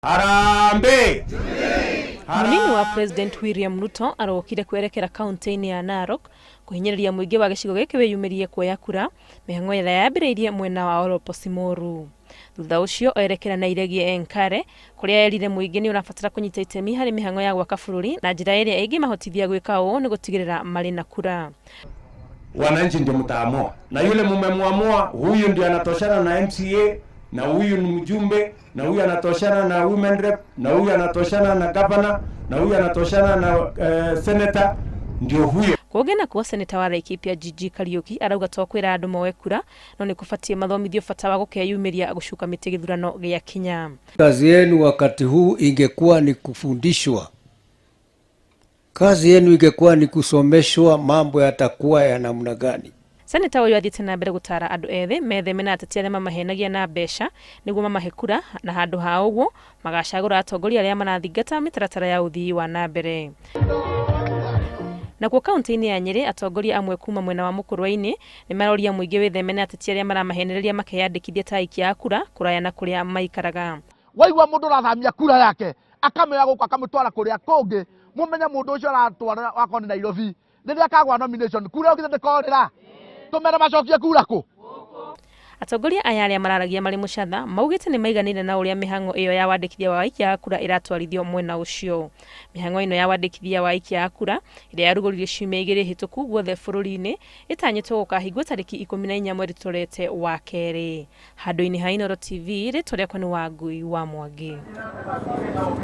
Harambee! Mũnini wa President William Ruto arokire kwerekera kaunti-inĩ ya Narok kũhinyĩrĩria mũingĩ wa gĩcigo gĩkĩ wĩyumĩrie kuoya kura mĩhang'o ĩrĩa yambĩrĩirie mwena wa Ololposimoru. Thutha ũcio erekera Nairegie Enkare kũrĩa erire mũingĩ nĩ ũrabatara kũnyita itemi harĩ mĩhang'o ya gwaka bũrũri na njĩra ĩrĩa ĩngĩmahotithia gwĩka ũũ nĩ gũtigĩrĩra marĩ na kura. Wananchi ndio mtaamua, na yule mumemwamua, huyu ndio anatoshana na MCA, na huyu ni mjumbe, na huyu anatoshana na women rep, na huyu anatoshana na governor, na huyu anatoshana na senator, ndio huyo. Kũngĩ nakuo seneta wa Laikipia Gigi Kariuki arauga to kwĩra andũ moe kura no nĩ kũbatiĩ mathomithio bata wa gũkeyumĩria gũcuka mĩtĩ gĩthurano gĩakinya. Kazi yenu wakati huu ingekuwa ni kufundishwa, kazi yenu ingekuwa ni kusomeshwa mambo yatakuwa ya namna gani. Seneta ũyũ athiĩte na mbere gũtara andũ ethĩ metheme na ateti arĩa mamahenagia na mbeca nĩguo mamahe kura na handũ ha ũguo magacagũra atongoria arĩa marathingata mĩtaratara ya ũthii wa na mbere. Nakuo kaunti-inĩ ya Nyĩrĩ atongoria amwe kuma mwena wa Mũkũrwe-inĩ nĩ maroria mũingĩ wĩtheme na ateti arĩa maramahenereria makeyandĩkithia ta aikia a kura kũraya na kũrĩa maikaraga. Waigua mundu urathamia kura yake akamĩoya gũkũ akamĩtwara kũrĩa kũngĩ, mũmenye mũndũ ũcio aratwara wakorwo nĩ Nairobi, rĩrĩa akagwa nomination kura ĩyo githĩ ndĩkorĩra, tũmere macokie kura kũ? Atongoria aya arĩa mararagia marĩ Mũcatha maugĩte nĩ maiganĩire na ũrĩa mĩhang'o ĩyo ya wandĩkithia wa aikia a kura ĩratwarithio mwena ũcio. Mĩhang'o ĩno ya wandĩkithia wa aikia a kura ĩrĩa yarugũririo ciumia igĩrĩ hĩtũku guothe bũrũri-inĩ ĩtanyĩtwo gũkahingwo tarĩki 14 mweri tũrete wa kerĩ. Handũ-inĩ ha Inooro TV, rĩtwa rĩakwa nĩ Wangui wa Mwangi.